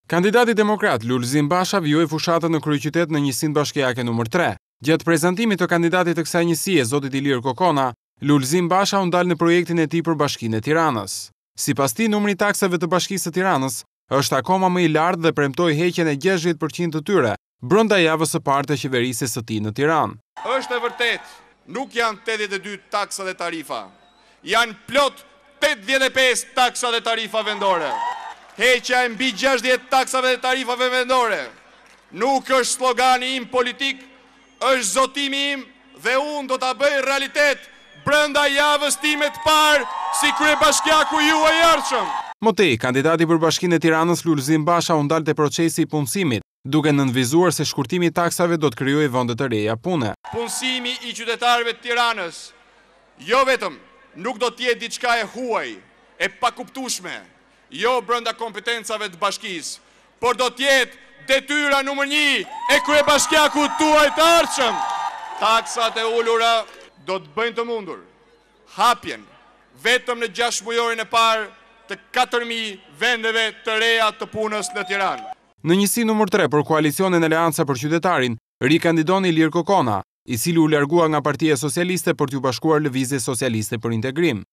Kandidati demokrat, Lulzim Basha vijoi fushatën në kryeqytet në njësinë bashkiake numër 3. Gjatë prezantimit të kandidatit të kësaj njësie, zotit Ilir Kokona, Lulzim Basha u ndal në projektin e tij për Bashkinë e Tiranës. Sipas tij, numri i taksave të Bashkisë së Tiranës është akoma më i lartë dhe premtoi heqjen e 60% të tyre brenda javës së parë të qeverisjes së tij në Tiranë. Është e vërtetë, nuk janë 82 taksa dhe tarifa. Janë plot 85 taksa dhe tarifa vendore. Heqja e mbi 60 taksave dhe tarifave vendore nuk është slogani im politik, është zotimi im dhe unë do ta bëj realitet brenda javës time të parë si kryebashkiaku juaj i ardhshëm. Më tej, kandidati për Bashkinë e Tiranës Lulzim Basha u ndal te procesi i punësimit, duke nënvizuar se shkurtimi i taksave do të krijojë vende të reja pune. Punësimi i qytetarëve të Tiranës jo vetëm nuk do të jetë diçka e huaj, e pakuptueshme, jo brenda kompetencave të bashkisë, por do të jetë detyra numër 1 e kryebashkiakut tuaj të ardhshëm. Taksat e ulura do të bëjnë të mundur hapjen vetëm në 6 mujorin e parë të 4000 vendeve të reja të punës në Tiranë. Në njësinë numër 3 për koalicionin Aleanca për Qytetarin, rikandidon Ilir Kokona, i cili u largua nga Partia Socialiste për t'u bashkuar Lëvizjes Socialiste për Integrim.